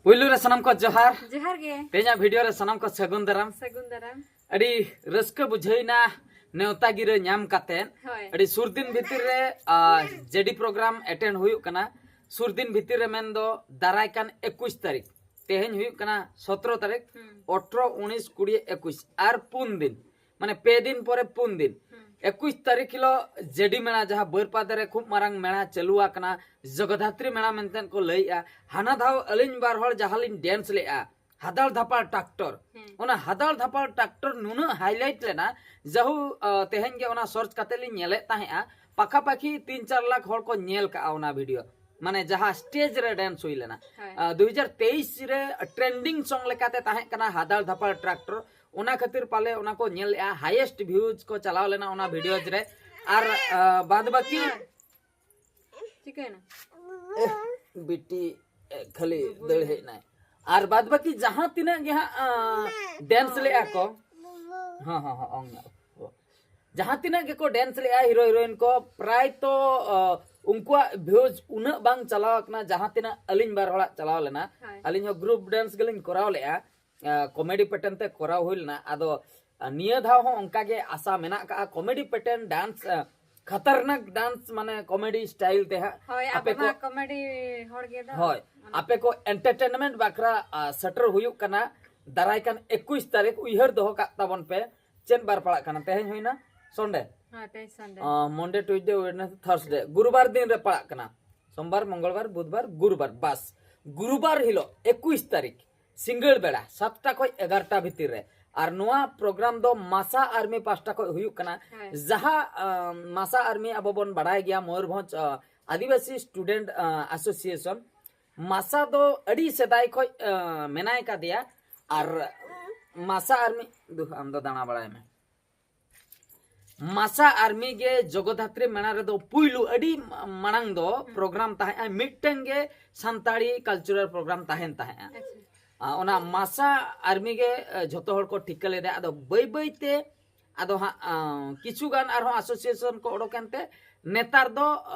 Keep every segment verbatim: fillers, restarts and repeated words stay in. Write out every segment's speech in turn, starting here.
ᱯᱩᱭᱞᱩ ᱨᱮ ᱥᱟᱱᱟᱢ ᱠᱚ ᱡᱚᱦᱟᱨ᱾ ᱡᱚᱦᱟᱨ ᱜᱮ᱾ ᱛᱮᱦᱮᱧᱟᱜ ᱵᱷᱤᱰᱤᱭᱳ ᱨᱮ ᱥᱟᱱᱟᱢ ᱠᱚ ᱥᱟᱹᱜᱩᱱ ᱫᱟᱨᱟᱢ᱾ ᱥᱟᱹᱜᱩᱱ ᱫᱟᱨᱟᱢ᱾ ᱟᱹᱰᱤ ᱨᱟᱹᱥᱠᱟᱹ ᱵᱩᱡᱷᱟᱹᱣ ᱮᱱᱟ ᱱᱮᱣᱛᱟ ᱜᱤᱨᱟᱹ ᱧᱟᱢ ᱠᱟᱛᱮ᱾ ᱦᱳᱭ᱾ ᱟᱹᱰᱤ ᱥᱩᱨ ᱫᱤᱱ ᱵᱷᱤᱛᱤᱨ ᱨᱮ ᱡᱮᱰᱤ ᱯᱨᱳᱜᱨᱟᱢ ᱮᱴᱮᱱᱰ ᱦᱩᱭᱩᱜ ᱠᱟᱱᱟ᱾ ᱥᱩᱨ ᱫᱤᱱ ᱵᱷᱤᱛᱤᱨ ᱨᱮ ᱢᱮᱱᱫᱚ ᱫᱟᱨᱟᱭ ᱠᱟᱱ ᱮᱠᱩᱥ ᱛᱟᱹᱨᱤᱠᱷ, ᱛᱮᱦᱮᱧ ᱦᱩᱭᱩᱜ ᱠᱟᱱᱟ ᱥᱚᱛᱨᱚ ᱛᱟᱹᱨᱤᱠᱷ, ᱦᱩᱸ᱾ ᱟᱴᱷᱨᱚ, ᱩᱱᱤᱥ, ᱠᱩᱲᱤ, ᱮᱠᱩᱥ, ᱟᱨ ᱯᱩᱱ ᱫᱤᱱ, ᱢᱟᱱᱮ ᱯᱮ ᱫᱤᱱ ᱯᱚᱨᱮ ᱯᱩᱱ ᱫᱤᱱ᱾ ᱦᱩᱸ᱾ ᱮᱠᱩᱥ ᱛᱟᱹᱨᱤᱠᱷ ᱦᱤᱞᱳᱜ ᱡᱮᱰᱤ ᱢᱮᱞᱟ, ᱡᱟᱦᱟᱸ ᱵᱟᱹᱨᱯᱟᱫᱟ ᱨᱮ ᱠᱷᱩᱵ ᱢᱟᱨᱟᱝ ᱢᱮᱞᱟ ᱪᱟᱹᱞᱩ ᱟᱠᱟᱱᱟ, ᱡᱚᱜᱚᱫᱷᱟᱛᱨᱤ ᱢᱮᱞᱟ ᱢᱮᱱᱛᱮ ᱠᱚ ᱞᱟᱹᱭᱮᱜᱼᱟ᱾ ᱦᱟᱱᱟ ᱫᱷᱟᱣ ᱟᱹᱞᱤᱧ ᱵᱟᱨ ᱦᱚᱲ ᱡᱟᱦᱟᱸ ᱞᱤᱧ ᱰᱮᱱᱥ ᱞᱮᱜᱼᱟ, ᱦᱟᱫᱟᱲ ᱫᱷᱟᱯᱟᱲ ᱴᱨᱟᱠᱴᱚᱨ, ᱦᱩᱸ᱾ ᱚᱱᱟ ᱦᱟᱫᱟᱲ ᱫᱷᱟᱯᱟᱲ ᱴᱨᱟᱠᱴᱚᱨ ᱱᱩᱱᱟᱹᱜ ᱦᱟᱭᱞᱟᱭᱤᱴ ᱞᱮᱱᱟ, ᱡᱟᱦᱩ ᱛᱮᱦᱮᱧ ᱜᱮ ᱚᱱᱟ ᱥᱟᱨᱪ ᱠᱟᱛᱮ ᱞᱤᱧ ᱧᱮᱞᱮᱫ ᱛᱟᱦᱮᱸᱜᱼᱟ, ᱯᱟᱠᱷᱟ ᱯᱟᱠᱷᱤ ᱛᱤᱱ ᱪᱟᱨ ᱞᱟᱠᱷ ᱦᱚᱲ ᱠᱚ ᱧᱮᱞ ᱠᱟᱜᱼᱟ ᱚᱱᱟ ᱵᱷᱤᱰᱤᱭᱳ, ᱢᱟᱱᱮ ᱡᱟᱦᱟᱸ ᱥᱴᱮᱡ ᱨᱮ ᱰᱮᱱᱥ ᱦᱩᱭ ᱞᱮᱱᱟ᱾ ᱦᱳᱭ᱾ ᱟᱨ ᱫᱩ ᱦᱟᱡᱟᱨ ᱛᱮᱭᱤᱥ ᱨᱮ ᱴᱨᱮᱱᱰᱤᱝ ᱥᱚᱝ ᱞᱮᱠᱟᱛᱮ ᱛᱟᱦᱮᱸ ᱠᱟᱱᱟ ᱦᱟᱫᱟᱲ ᱫᱷᱟᱯᱟᱲ ᱴᱨᱟᱠᱴᱚᱨ, ᱚᱱᱟ ᱠᱷᱟᱹᱛᱤᱨ ᱯᱟᱞᱮ ᱚᱱᱟ ᱠᱚ ᱧᱮᱞ ᱞᱮᱜᱼᱟ, ᱦᱟᱭᱮᱥᱴ ᱵᱷᱤᱭᱩᱡᱽ ᱠᱚ ᱪᱟᱞᱟᱣ ᱞᱮᱱᱟ ᱚᱱᱟ ᱵᱷᱤᱰᱤᱭᱳᱡᱽ ᱨᱮ᱾ ᱟᱨ ᱟᱸ, ᱵᱟᱫ ᱵᱟᱹᱠᱤ ᱪᱤᱠᱟᱹᱭᱮᱱᱟ? ᱵᱤᱴᱤ ᱮ, ᱠᱷᱟᱹᱞᱤ ᱫᱟᱹᱲ ᱦᱮᱡ ᱮᱱᱟᱭ᱾ ᱟᱨ ᱵᱟᱫ ᱵᱟᱹᱠᱤ ᱡᱟᱦᱟᱸ ᱛᱤᱱᱟᱹᱜ ᱜᱮ ᱦᱟᱸᱜ ᱟᱸ, ᱰᱮᱱᱥ ᱞᱮᱜᱼᱟ ᱠᱚ, ᱦᱚᱸ ᱦᱚᱸ ᱦᱚᱸ, ᱚᱝ ᱧᱚᱜ᱾ ᱡᱟᱦᱟᱸ ᱛᱤᱱᱟᱹᱜ ᱜᱮᱠᱚ ᱰᱮᱱᱥ ᱞᱮᱜᱼᱟ ᱦᱤᱨᱳ ᱦᱤᱨᱳᱭᱤᱱ ᱠᱚ, ᱯᱨᱟᱭ ᱛᱚ ᱟᱸ, ᱩᱱᱠᱩᱣᱟᱜ ᱵᱷᱤᱭᱩᱡᱽ ᱩᱱᱟᱹᱜ ᱵᱟᱝ ᱪᱟᱞᱟᱣ ᱟᱠᱟᱱᱟ ᱡᱟᱦᱟᱸ ᱛᱤᱱᱟᱹᱜ ᱟᱹᱞᱤᱧ ᱵᱟᱨ ᱦᱚᱲᱟᱜ ᱪᱟᱞᱟᱣ ᱞᱮᱱᱟ᱾ ᱦᱳᱭ᱾ ᱟᱹᱞᱤᱧ ᱦᱚᱸ ᱜᱨᱩᱯ ᱰᱮᱱᱥ ᱜᱮᱞᱤᱧ ᱠᱚᱨᱟᱣ ᱞᱮᱜᱼᱟ, ᱠᱚᱢᱮᱰᱤ ᱯᱮᱴᱟᱨᱱ ᱛᱮ ᱠᱚᱨᱟᱣ ᱦᱩᱭ ᱞᱮᱱᱟ᱾ ᱟᱫᱚ ᱱᱤᱭᱟᱹ ᱫᱷᱟᱣ ᱦᱚᱸ ᱚᱱᱠᱟ ᱜᱮ ᱟᱥᱟ ᱢᱮᱱᱟᱜ ᱠᱟᱜᱼᱟ, ᱠᱚᱢᱮᱰᱤ ᱯᱮᱴᱟᱨᱱ ᱰᱟᱱᱥ, ᱠᱷᱟᱛᱟᱨᱱᱟᱠ ᱰᱟᱱᱥ, ᱢᱟᱱᱮ ᱠᱚᱢᱮᱰᱤ ᱥᱴᱟᱭᱤᱞ ᱛᱮ ᱦᱟᱸᱜ ᱦᱳᱭ, ᱟᱯᱮ ᱟᱵᱚ ᱠᱚ ᱢᱟ ᱠᱚᱢᱮᱰᱤ ᱦᱚᱲ ᱜᱮ ᱫᱚ᱾ ᱦᱳᱭ, ᱚᱱᱟ ᱟᱯᱮ ᱠᱚ ᱮᱱᱴᱟᱨᱴᱮᱱᱢᱮᱱᱴ ᱵᱟᱠᱷᱨᱟ ᱟᱸ, ᱥᱮᱴᱮᱨ ᱦᱩᱭᱩᱜ ᱠᱟᱱᱟ ᱫᱟᱨᱟᱭ ᱠᱟᱱ ᱮᱠᱩᱥ ᱛᱟᱹᱨᱤᱠᱷ᱾ ᱩᱭᱦᱟᱹᱨ ᱫᱚᱦᱚ ᱠᱟᱜ ᱛᱟᱵᱚᱱ ᱯᱮ᱾ ᱪᱮᱫ ᱵᱟᱨ ᱯᱟᱲᱟᱜ ᱠᱟᱱᱟ ᱛᱮᱦᱮᱧ? ᱦᱩᱭᱱᱟ ᱥᱚᱱᱰᱮ, ᱦᱳᱭ, ᱛᱮᱦᱮᱧ ᱥᱚᱱᱰᱮ᱾ ᱢᱚᱱᱰᱮ, ᱴᱩᱭᱥᱰᱮ, ᱳᱭᱮᱰᱱᱮᱥᱰᱮ, ᱛᱷᱟᱨᱥᱰᱮ, ᱜᱩᱨᱩᱵᱟᱨ ᱫᱤᱱ ᱨᱮ ᱯᱟᱲᱟᱜ ᱠᱟᱱᱟ᱾ ᱥᱳᱢᱵᱟᱨ, ᱢᱚᱝᱜᱚᱞᱵᱟᱨ, ᱵᱩᱫᱷᱵᱟᱨ, ᱜᱩᱨᱩᱵᱟᱨ, ᱵᱟᱥ᱾ ᱜᱩᱨᱩᱵᱟᱨ ᱦᱤᱞᱳᱜ ᱮᱠᱩᱥ ᱛᱟᱹᱨᱤᱠᱷ ᱥᱤᱸᱜᱟᱹᱲ ᱵᱮᱲᱟ ᱥᱟᱛᱴᱟ ᱠᱷᱚᱱ ᱮᱜᱟᱨᱚᱴᱟ ᱵᱷᱤᱛᱤᱨ ᱨᱮ᱾ ᱟᱨ ᱱᱚᱣᱟ ᱯᱨᱳᱜᱨᱟᱢ ᱫᱚ ᱢᱟᱥᱟ ᱟᱨᱢᱤ ᱯᱟᱥᱴᱟ ᱠᱷᱚᱱ ᱦᱩᱭᱩᱜ ᱠᱟᱱᱟ᱾ ᱦᱳᱭ᱾ ᱡᱟᱦᱟᱸ ᱟᱸ, ᱢᱟᱥᱟ ᱟᱨᱢᱤ ᱟᱵᱚ ᱵᱚᱱ ᱵᱟᱲᱟᱭ ᱜᱮᱭᱟ, ᱢᱚᱭᱩᱨᱵᱷᱚᱸᱡᱽ ᱟᱸ, ᱟᱹᱫᱤᱵᱟᱹᱥᱤ ᱥᱴᱩᱰᱮᱱᱴ ᱟᱸ, ᱮᱥᱳᱥᱤᱭᱮᱥᱚᱱ, ᱢᱟᱥᱟ ᱫᱚ ᱟᱹᱰᱤ ᱥᱮᱫᱟᱭ ᱠᱷᱚᱱ ᱟᱸ, ᱢᱮᱱᱟᱭ ᱠᱟᱫᱮᱭᱟ᱾ ᱟᱨ ᱢᱟᱥᱟ ᱟᱨᱢᱤ, ᱫᱩ, ᱟᱢ ᱫᱚ ᱫᱟᱬᱟ ᱵᱟᱲᱟᱭ ᱢᱮ᱾ ᱢᱟᱥᱟ ᱟᱨᱢᱤ ᱜᱮ ᱡᱚᱜᱚᱫᱷᱟᱛᱨᱤ ᱢᱮᱞᱟ ᱨᱮᱫᱚ ᱯᱩᱭᱞᱩ ᱟᱹᱰᱤ ᱢᱟᱲᱟᱝ ᱫᱚ ᱯᱨᱳᱜᱨᱟᱢ ᱛᱟᱦᱮᱸᱜᱼᱟ, ᱢᱤᱫᱴᱟᱝ ᱜᱮ ᱥᱟᱱᱛᱟᱲᱤ ᱠᱟᱞᱪᱟᱨᱟᱞ ᱯᱨᱳᱜᱨᱟᱢ ᱛᱟᱦᱮᱱ ᱛᱟᱦᱮᱸᱜᱼᱟ᱾ ᱟᱪᱪᱷᱟ᱾ ᱟᱨ ᱚᱱᱟ ᱢᱟᱥᱟ ᱟᱨᱢᱤ ᱜᱮ ᱮ, ᱡᱷᱚᱛᱚ ᱦᱚᱲ ᱠᱚ ᱴᱷᱤᱠᱟᱹ ᱞᱮᱫᱟ᱾ ᱟᱫᱚ ᱵᱟᱹᱭ ᱵᱟᱹᱭ ᱛᱮ ᱟᱫᱚ ᱦᱟᱸᱜ ᱟᱸ, ᱠᱤᱪᱷᱩ ᱜᱟᱱ ᱟᱨᱦᱚᱸ ᱮᱥᱳᱥᱤᱭᱮᱥᱚᱱ ᱠᱚ ᱚᱰᱚᱠ ᱮᱱᱛᱮ ᱱᱮᱛᱟᱨ ᱫᱚ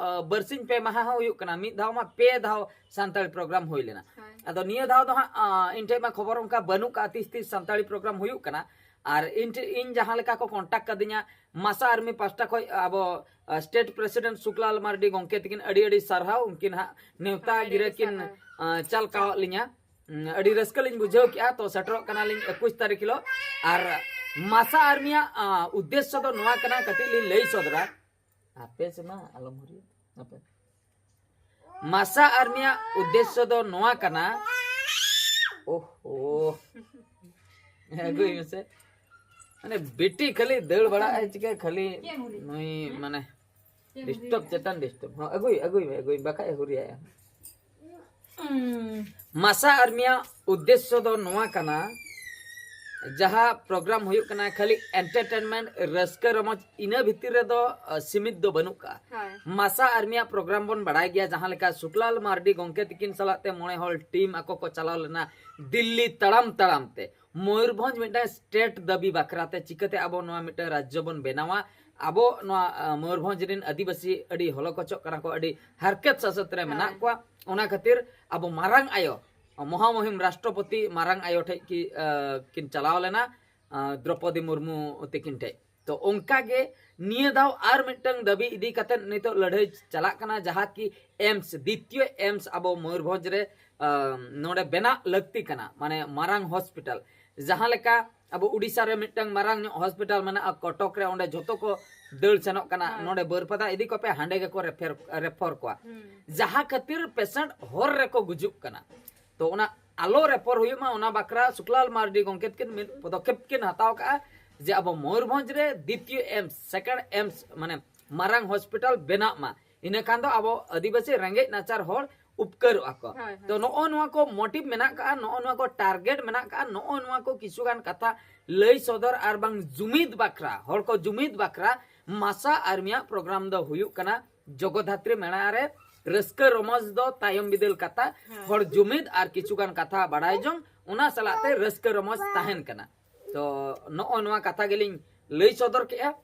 ᱵᱟᱨᱥᱤᱧ ᱯᱮ ᱢᱟᱦᱟ ᱦᱚᱸ ᱦᱩᱭᱩᱜ ᱠᱟᱱᱟ, ᱢᱤᱫ ᱫᱷᱟᱣ ᱢᱟ ᱯᱮ ᱫᱷᱟᱣ ᱥᱟᱱᱛᱟᱲᱤ ᱯᱨᱳᱜᱨᱟᱢ ᱦᱩᱭ ᱞᱮᱱᱟ᱾ ᱟᱫᱚ ᱱᱤᱭᱟᱹ ᱫᱷᱟᱣ ᱫᱚ ᱦᱟᱸᱜ ᱤᱧ ᱴᱷᱮᱱ ᱢᱟ ᱠᱷᱚᱵᱚᱨ ᱚᱱᱠᱟ ᱵᱟᱹᱱᱩᱜ ᱠᱟᱜᱼᱟ ᱛᱤᱥ ᱛᱤᱥ ᱥᱟᱱᱛᱟᱲᱤ ᱯᱨᱳᱜᱨᱟᱢ ᱦᱩᱭᱩᱜ ᱠᱟᱱᱟ᱾ ᱟᱨ ᱤᱧ ᱴᱷᱮᱱ, ᱤᱧ ᱡᱟᱦᱟᱸ ᱞᱮᱠᱟ ᱠᱚ ᱠᱚᱱᱴᱟᱠᱴ ᱠᱟᱫᱤᱧᱟ, ᱢᱟᱥᱟ ᱟᱨᱢᱤ ᱯᱟᱥᱴᱟ ᱠᱷᱚᱱ ᱟᱵᱚ ᱥᱴᱮᱴ ᱯᱨᱮᱥᱤᱰᱮᱱᱴ ᱥᱩᱠᱞᱟᱞ ᱢᱟᱨᱰᱤ ᱜᱚᱢᱠᱮ ᱛᱟᱹᱠᱤᱱ ᱟᱹᱰᱤ ᱟᱹᱰᱤ ᱥᱟᱨᱦᱟᱣ᱾ ᱩᱱᱠᱤᱱ ᱦᱟᱸᱜ ᱱᱮᱣᱛᱟ ᱜᱤᱨᱟᱹ ᱠᱤᱱ ᱪᱟᱞ ᱠᱟᱣᱟᱫ ᱞᱤᱧᱟ᱾ ᱟᱹᱰᱤ ᱨᱟᱹᱥᱠᱟᱹ ᱞᱤᱧ ᱵᱩᱡᱷᱟᱹᱣ ᱠᱮᱜᱼᱟ᱾ ᱛᱚ ᱥᱮᱴᱮᱨᱚᱜ ᱠᱟᱱᱟᱞᱤᱧ ᱮᱠᱩᱥ ᱛᱟᱹᱨᱤᱠᱷ ᱦᱤᱞᱳᱜ᱾ ᱟᱨ ᱢᱟᱥᱟ ᱟᱨᱢᱤᱭᱟᱜ ᱩᱫᱽᱫᱮᱥᱥᱚ ᱫᱚ ᱱᱚᱣᱟ ᱠᱟᱱᱟ, ᱠᱟᱹᱴᱤᱡ ᱞᱤᱧ ᱞᱟᱹᱭ ᱥᱚᱫᱚᱨᱟ᱾ ᱟᱯᱮ ᱥᱮ ᱢᱟ ᱟᱞᱚᱢ ᱦᱩᱨᱤᱭᱟ᱾ ᱟᱯᱮ ᱢᱟᱥᱟ ᱟᱨᱢᱤᱭᱟᱜ ᱩᱫᱽᱫᱮᱥᱥᱚ ᱫᱚ ᱱᱚᱣᱟ ᱠᱟᱱᱟ᱾ ᱳᱦᱳ, ᱟᱹᱜᱩᱭ ᱢᱮᱥᱮ᱾ ᱢᱟᱱᱮ ᱵᱤᱴᱤ ᱠᱷᱟᱹᱞᱤ ᱫᱟᱹᱲ ᱵᱟᱲᱟᱜ ᱟᱭ, ᱪᱤᱠᱟᱹ ᱠᱷᱟᱹᱞᱤ ᱱᱩᱭ ᱢᱟᱱᱮ ᱰᱤᱥᱴᱟᱨᱵ ᱪᱮᱛᱟᱱ ᱰᱤᱥᱴᱟᱨᱵ᱾ ᱦᱚᱸ, ᱟᱹᱜᱩᱭ, ᱟᱹᱜᱩᱭ ᱢᱮ, ᱟᱹᱜᱩᱭ, ᱵᱟᱠᱷᱟᱡ ᱮ ᱦᱩᱨᱤᱭᱟᱭ᱾ ᱢᱟᱥᱟ ᱟᱨᱢᱤᱭᱟᱜ ᱩᱫᱽᱫᱮᱥᱥᱚ ᱫᱚ ᱱᱚᱣᱟ ᱠᱟᱱᱟ, ᱡᱟᱦᱟᱸ ᱯᱨᱳᱜᱨᱟᱢ ᱦᱩᱭᱩᱜ ᱠᱟᱱᱟ, ᱠᱷᱟᱹᱞᱤ ᱮᱱᱴᱟᱨᱴᱮᱱᱢᱮᱱᱴ, ᱨᱟᱹᱥᱠᱟᱹ ᱨᱚᱢᱚᱡᱽ, ᱤᱱᱟᱹ ᱵᱷᱤᱛᱤᱨ ᱨᱮᱫᱚ ᱥᱤᱢᱤᱛ ᱫᱚ ᱵᱟᱹᱱᱩᱜ ᱠᱟᱜᱼᱟ᱾ ᱢᱟᱥᱟ ᱟᱨᱢᱤᱭᱟᱜ ᱯᱨᱳᱜᱨᱟᱢ ᱵᱚᱱ ᱵᱟᱲᱟᱭ ᱜᱮᱭᱟ, ᱡᱟᱦᱟᱸ ᱞᱮᱠᱟ ᱥᱩᱠᱞᱟᱞ ᱢᱟᱨᱰᱤ ᱜᱚᱢᱠᱮ ᱛᱤᱠᱤᱱ ᱥᱟᱞᱟᱜ ᱛᱮ ᱢᱚᱬᱮ ᱦᱚᱲ ᱴᱤᱢ ᱟᱠᱚ ᱠᱚ ᱪᱟᱞᱟᱣ ᱞᱮᱱᱟ ᱫᱤᱞᱞᱤ ᱛᱟᱲᱟᱢ ᱛᱟᱲᱟᱢ ᱛᱮ᱾ ᱢᱚᱭᱩᱨᱵᱷᱚᱸᱡᱽ ᱢᱤᱫᱴᱟᱝ ᱥᱴᱮᱴ ᱫᱟᱹᱵᱤ ᱵᱟᱠᱷᱨᱟ ᱛᱮ, ᱪᱤᱠᱟᱹᱛᱮ ᱟᱵᱚ ᱱᱚᱣᱟ ᱢᱤᱫᱴᱟᱝ ᱨᱟᱡᱽᱡᱚ ᱵᱚᱱ ᱵᱮᱱᱟᱣᱟ, ᱟᱵᱚ ᱱᱚᱣᱟ ᱢᱚᱭᱩᱨᱵᱷᱚᱸᱡᱽ ᱨᱮᱱ ᱟᱹᱫᱤᱵᱟᱹᱥᱤ ᱟᱹᱰᱤ ᱦᱚᱞᱚᱠᱚᱪᱚᱜ ᱠᱟᱱᱟ ᱠᱚ, ᱟᱹᱰᱤ ᱦᱟᱨᱠᱮᱛ ᱥᱟᱥᱮᱛ ᱨᱮ ᱢᱮᱱᱟᱜ ᱠᱚᱣᱟ᱾ ᱚᱱᱟ ᱠᱷᱟᱹᱛᱤᱨ ᱟᱵᱚ ᱢᱟᱨᱟᱝ ᱟᱭᱳ, ᱢᱚᱦᱟᱢᱚᱦᱤᱢ ᱨᱟᱥᱴᱨᱚᱯᱚᱛᱤ ᱢᱟᱨᱟᱝ ᱟᱭᱳ ᱴᱷᱮᱡ ᱠᱤ ᱠᱤᱱ ᱪᱟᱞᱟᱣ ᱞᱮᱱᱟ, ᱫᱨᱚᱯᱚᱫᱤ ᱢᱩᱨᱢᱩ ᱛᱤᱠᱤᱱ ᱴᱷᱮᱡ᱾ ᱛᱚ ᱚᱱᱠᱟ ᱜᱮ ᱱᱤᱭᱟᱹ ᱫᱷᱟᱣ ᱟᱨ ᱢᱤᱫᱴᱟᱝ ᱫᱟᱹᱵᱤ ᱤᱫᱤ ᱠᱟᱛᱮ ᱱᱤᱛᱚᱜ ᱞᱟᱹᱲᱦᱟᱹᱭ ᱪᱟᱞᱟᱜ ᱠᱟᱱᱟ, ᱡᱟᱦᱟᱸ ᱠᱤ ᱮᱢᱥ, ᱫᱤᱛᱤᱭᱚ ᱮᱢᱥ ᱟᱵᱚ ᱢᱚᱭᱩᱨᱵᱷᱚᱸᱡᱽ ᱨᱮ ᱱᱚᱰᱮ ᱵᱮᱱᱟᱜ ᱞᱟᱹᱠᱛᱤ ᱠᱟᱱᱟ, ᱢᱟᱱᱮ ᱢᱟᱨᱟᱝ ᱦᱚᱥᱯᱤᱴᱟᱞ᱾ ᱡᱟᱦᱟᱸ ᱞᱮᱠᱟ ᱟᱵᱚ ᱩᱰᱤᱥᱟ ᱨᱮ ᱢᱤᱫᱴᱟᱝ ᱢᱟᱨᱟᱝ ᱧᱚᱜ ᱦᱚᱥᱯᱤᱴᱟᱞ ᱢᱮᱱᱟᱜᱼᱟ ᱠᱚᱴᱚᱠ ᱨᱮ, ᱚᱸᱰᱮ ᱡᱷᱚᱛᱚ ᱠᱚ ᱫᱟᱹᱲ ᱥᱮᱱᱚᱜ ᱠᱟᱱᱟ, ᱱᱚᱰᱮ ᱵᱟᱹᱨᱯᱟᱫᱟ ᱤᱫᱤ ᱠᱚᱯᱮ, ᱦᱟᱸᱰᱮ ᱜᱮᱠᱚ ᱨᱮᱯᱷᱟᱨ, ᱨᱮᱯᱷᱚᱨ ᱠᱚᱣᱟ, ᱡᱟᱦᱟᱸ ᱠᱷᱟᱹᱛᱤᱨ ᱯᱮᱥᱮᱱᱴ ᱦᱚᱨ ᱨᱮᱠᱚ ᱜᱩᱡᱩᱜ ᱠᱟᱱᱟ᱾ ᱛᱚ ᱚᱱᱟ ᱟᱞᱚ ᱨᱮᱯᱷᱚᱨ ᱦᱩᱭᱩᱜ ᱢᱟ, ᱚᱱᱟ ᱵᱟᱠᱷᱨᱟ ᱥᱩᱠᱞᱟᱞ ᱢᱟᱨᱰᱤ ᱜᱚᱢᱠᱮ ᱛᱟᱹᱠᱤᱱ ᱢᱤᱫ ᱯᱚᱫᱚᱠᱷᱮᱯ ᱠᱤᱱ ᱦᱟᱛᱟᱣ ᱠᱟᱜᱼᱟ ᱡᱮ ᱟᱵᱚ ᱢᱚᱭᱩᱨᱵᱷᱚᱸᱡᱽ ᱨᱮ ᱫᱤᱛᱤᱭᱚ ᱮᱢᱥ, ᱥᱮᱠᱮᱱᱰ ᱮᱢᱥ, ᱢᱟᱱᱮ ᱢᱟᱨᱟᱝ ᱦᱚᱥᱯᱤᱴᱟᱞ ᱵᱮᱱᱟᱜ ᱢᱟ᱾ ᱤᱱᱟᱹ ᱠᱷᱟᱱ ᱫᱚ ᱟᱵᱚ ᱟᱹᱫᱤᱵᱟᱹᱥᱤ ᱨᱮᱸᱜᱮᱡ ᱱᱟᱪᱟᱨ ᱦᱚᱲ ᱩᱯᱠᱟᱹᱨᱚᱜᱼᱟ ᱠᱚ᱾ ᱛᱚ ᱱᱚᱜᱼᱚ ᱱᱚᱣᱟ ᱠᱚ ᱢᱳᱴᱤᱵᱷ ᱢᱮᱱᱟᱜ ᱠᱟᱜᱼᱟ, ᱱᱚᱜᱼᱚ ᱱᱚᱣᱟ ᱠᱚ ᱴᱟᱨᱜᱮᱴ ᱢᱮᱱᱟᱜ ᱠᱟᱜᱼᱟ, ᱱᱚᱜᱼᱚ ᱱᱚᱣᱟ ᱠᱚ ᱠᱤᱪᱷᱩ ᱜᱟᱱ ᱠᱟᱛᱷᱟ ᱞᱟᱹᱭ ᱥᱚᱫᱚᱨ ᱟᱨ ᱵᱟᱝ ᱡᱩᱢᱤᱫ ᱵᱟᱠᱷᱨᱟ, ᱦᱚᱲ ᱠᱚ ᱡᱩᱢᱤᱫ ᱵᱟᱠᱷᱨᱟ ᱢᱟᱥᱟ ᱟᱨᱢᱤᱭᱟᱜ ᱯᱨᱳᱜᱨᱟᱢ ᱫᱚ ᱦᱩᱭᱩᱜ ᱠᱟᱱᱟ᱾ ᱡᱚᱜᱚᱫᱷᱟᱛᱨᱤ ᱢᱮᱞᱟ ᱨᱮ ᱨᱟᱹᱥᱠᱟᱹ ᱨᱚᱢᱚᱡᱽ ᱫᱚ ᱛᱟᱭᱚᱢ ᱵᱤᱫᱟᱹᱞ ᱠᱟᱛᱷᱟ, ᱦᱚᱲ ᱡᱩᱢᱤᱫ ᱟᱨ ᱠᱤᱪᱷᱩ ᱜᱟᱱ ᱠᱟᱛᱷᱟ ᱵᱟᱲᱟᱭ ᱡᱚᱝ, ᱚᱱᱟ ᱥᱟᱞᱟᱜ ᱛᱮ ᱨᱟᱹᱥᱠᱟᱹ ᱨᱚᱢᱚᱡᱽ ᱛᱟᱦᱮᱱ ᱠᱟᱱᱟ᱾ ᱛᱚ ᱱᱚᱜᱼᱚ ᱱᱚᱣᱟ ᱠᱟᱛᱷᱟ ᱜᱮᱞᱤᱧ ᱞᱟᱹᱭ ᱥᱚᱫᱚᱨ ᱠᱮᱜᱼᱟ᱾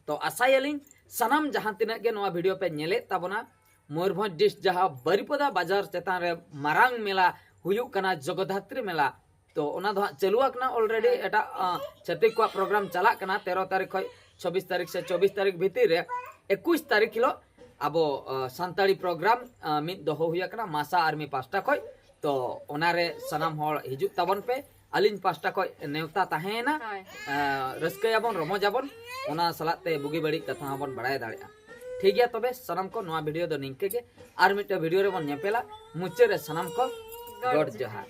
ᱛᱚ ᱟᱥᱟᱭᱟᱞᱤᱧ ᱥᱟᱱᱟᱢ ᱡᱟᱦᱟᱸ ᱛᱤᱱᱟᱹᱜ ᱜᱮ ᱱᱚᱣᱟ ᱵᱷᱤᱰᱤᱭᱳ ᱯᱮ ᱧᱮᱞᱮᱫ ᱛᱟᱵᱚᱱᱟ, ᱢᱚᱭᱩᱨᱵᱷᱚᱸᱡᱽ ᱰᱤᱥᱴ ᱡᱟᱦᱟᱸ ᱵᱟᱨᱤᱯᱚᱫᱟ ᱵᱟᱡᱟᱨ ᱪᱮᱛᱟᱱ ᱨᱮ ᱢᱟᱨᱟᱝ ᱢᱮᱞᱟ ᱦᱩᱭᱩᱜ ᱠᱟᱱᱟ, ᱡᱚᱜᱚᱫᱷᱟᱛᱨᱤ ᱢᱮᱞᱟ, ᱛᱚ ᱚᱱᱟ ᱫᱚ ᱦᱟᱸᱜ ᱪᱟᱹᱞᱩ ᱟᱠᱟᱱᱟ ᱚᱞᱨᱮᱰᱤ᱾ ᱮᱴᱟᱜ ᱟᱸ, ᱪᱷᱟᱹᱛᱤᱠ ᱠᱚᱣᱟᱜ ᱯᱨᱳᱜᱨᱟᱢ ᱪᱟᱞᱟᱜ ᱠᱟᱱᱟ ᱛᱮᱨᱚ ᱛᱟᱹᱨᱤᱠᱷ ᱠᱷᱚᱱ ᱪᱷᱚᱵᱵᱤᱥ ᱛᱟᱹᱨᱤᱠᱷ ᱥᱮ ᱪᱚᱵᱵᱤᱥ ᱛᱟᱹᱨᱤᱠᱷ ᱵᱷᱤᱛᱤᱨ ᱨᱮ᱾ ᱮᱠᱩᱥ ᱛᱟᱹᱨᱤᱠᱷ ᱦᱤᱞᱳᱜ ᱟᱵᱚ ᱟᱸ, ᱥᱟᱱᱛᱟᱲᱤ ᱯᱨᱳᱜᱨᱟᱢ ᱟᱸ, ᱢᱤᱫ ᱫᱚᱦᱚ ᱦᱩᱭ ᱟᱠᱟᱱᱟ ᱢᱟᱥᱟ ᱟᱨᱢᱤ ᱯᱟᱥᱴᱟ ᱠᱷᱚᱱ᱾ ᱛᱚ ᱚᱱᱟᱨᱮ ᱥᱟᱱᱟᱢ ᱦᱚᱲ ᱦᱤᱡᱩᱜ ᱛᱟᱵᱚᱱ ᱯᱮ᱾ ᱟᱹᱞᱤᱧ ᱯᱟᱥᱴᱟ ᱠᱷᱚᱱ ᱱᱮᱣᱛᱟ ᱛᱟᱦᱮᱸᱭᱮᱱᱟ᱾ ᱦᱳᱭ᱾ ᱟᱸ, ᱨᱟᱹᱥᱠᱟᱹᱭᱟᱵᱚᱱ, ᱨᱚᱢᱚᱡᱟᱵᱚᱱ, ᱚᱱᱟ ᱥᱟᱞᱟᱜ ᱛᱮ ᱵᱩᱜᱤ ᱵᱟᱹᱲᱤᱡ ᱠᱟᱛᱷᱟ ᱦᱚᱸᱵᱚᱱ ᱵᱟᱲᱟᱭ ᱫᱟᱲᱮᱭᱟᱜᱼᱟ᱾ ᱴᱷᱤᱠ ᱜᱮᱭᱟ, ᱛᱚᱵᱮ ᱥᱟᱱᱟᱢ ᱠᱚ ᱱᱚᱣᱟ ᱵᱷᱤᱰᱤᱭᱳ ᱫᱚ ᱱᱤᱝᱠᱟᱹ ᱜᱮ᱾ ᱟᱨ ᱢᱤᱫᱴᱮᱱ ᱵᱷᱤᱰᱤᱭᱳ ᱨᱮᱵᱚᱱ ᱧᱮᱯᱮᱞᱟ᱾ ᱢᱩᱪᱟᱹᱫ ᱨᱮ ᱥᱟᱱᱟᱢ ᱠᱚ ᱜᱚᱰ ᱡᱚᱦᱟᱨ᱾